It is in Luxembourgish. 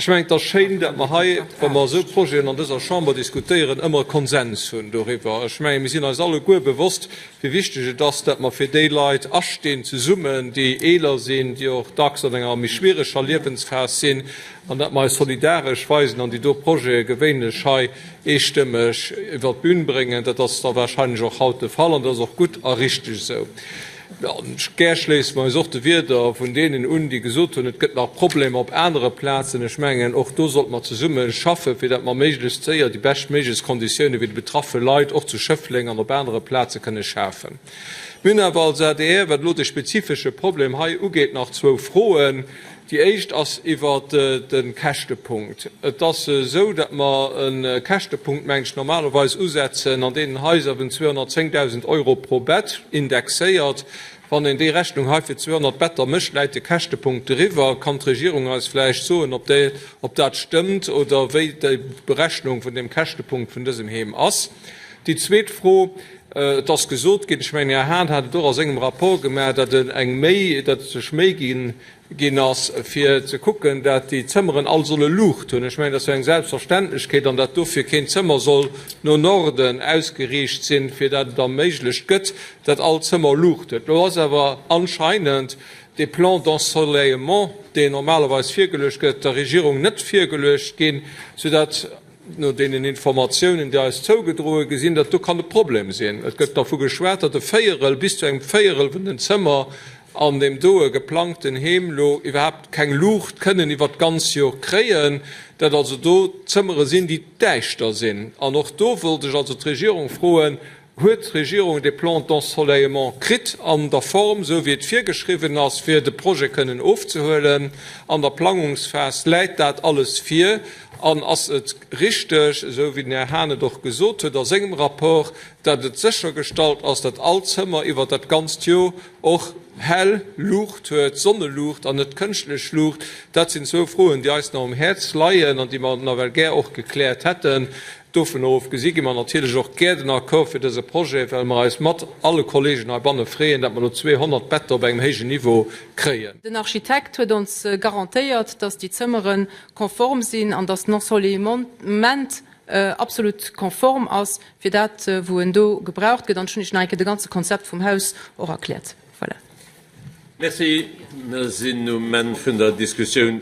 Ech mengen, et ass schéin, datt mer hei, wa mer esou Projeten an dëser Chamber diskutéieren, ëmmer e Konsens hunn doriwwer. Ech mengen, mir sinn eis alleguer bewosst, wéi wichteg et ass, datt mer fir déi Leit astinn zesummen, déi eeler sinn, déi och dacks an enger méi schwiereger Liewensphas sinn, an datt mer eis solidaresch weisen an déi do Projete gewéinlech hei eestëmmeg iwwert d'Bün bréngen. Dat ass da wahrscheinlech och haut de Fall an dat ass och gutt a richteg esou. Gär schléisse mer eis och de Wierder vun deenen un, déi gesot hunn, et gëtt nach Problemer op anere Plazen. Ech mengen, och do sollte mer zesumme schaffen, fir datt mer méiglechst séier déi beschtméiglechst Konditioune fir déi betraffe Leit och zu Schëffleng an op anere Plaze kënne schafen. Mir hunn awer als adr, wat elo de spezifesche Problem hei ugeet, nach zwou Froen. Déi éischt ass iwwert de Käschtepunkt. Et ass esou, datt mer e Käschtepunkt, mengen ech, normalerweis usetzen an deenen Haiser vun 210.000 Euro pro Bett, indexéiert. Wann een déi Rechnung hei fir 200 Better mécht, läit de Käschtepunkt driwwer. Kann d'Regierung eis vläicht soen, ob déi, ob dat stëmmt oder wéi déi Berechnung vun deem Käschtepunkt vun dësem Heem ass? Déi zweet Fro, Et ass gesot ginn, ech mengen, Här Hahn hat et och a sengem Rapport gemaach, datt et eng Méi, datt et sech Méi ginn, ginn ass, fir ze kucken, dat déi Zëmmeren all solle Luucht hunn. Ech mengen, dat ass jo eng Selbstverständlechkeet, an dat dofir keen Zëmmer soll no Norden ausgeriicht sinn, fir dat et erméiglecht gëtt, dat all Zëmmer Luucht huet. Elo ass awer anscheinend dee Plan d'ensoleillement, deen normalerweis virgeluecht gëtt, der Regierung net virgeluecht ginn, soudatt no deenen Informatiounen, déi eis zougedroe gi sinn, datt do kann e Problem sinn. Et gëtt dervu geschwat, datt e Véierel, bis zu engem Véierel vun den Zëmmer an deem doe geplangten Heem lo iwwerhaapt keng Luucht kënnen iwwert d'ganz Jor kréien, datt also do Zëmmere sinn, déi däischter sinn. An och do wollt ech also d'Regierung froen, Huet d'Regierung dee Plan d'ensoleillement kritt an der Form, esou wéi et virgeschriwwen ass, fir de Projet kënnen ofzehuelen? An der Plangungsphas läit dat alles vir? An ass et richteg, esou wéi den Här Hahn et och gesot huet a sengem Rapport, datt et séchergestallt ass, datt all Zëmmer iwwert dat ganzt Jor och hell Luucht huet, Sonneluucht an net kënschtlech Luucht? Dat sinn zwou Froen, déi eis nach um Häerz leien an déi mer nawell gär och gekläert hätten. Dovun ofgesi gi mer natierlech och gär den Accord fir dëse Projet, well mer eis mat alle Kollegen heibanne freeën, datt mer elo 200 Better op engem héijen Niveau kréien. Den Architekt huet ons garantéiert, dass déi Zëmmere konform sinn an dass den Ensoleillement absolut konform ass fir dat, wou en do gebraucht gëtt. An ech hunn Iech nach eng Kéier de ganze Konzept vum Haus och erkläert. Voilà. Merci. Mir sinn um Enn vun der Diskussioun.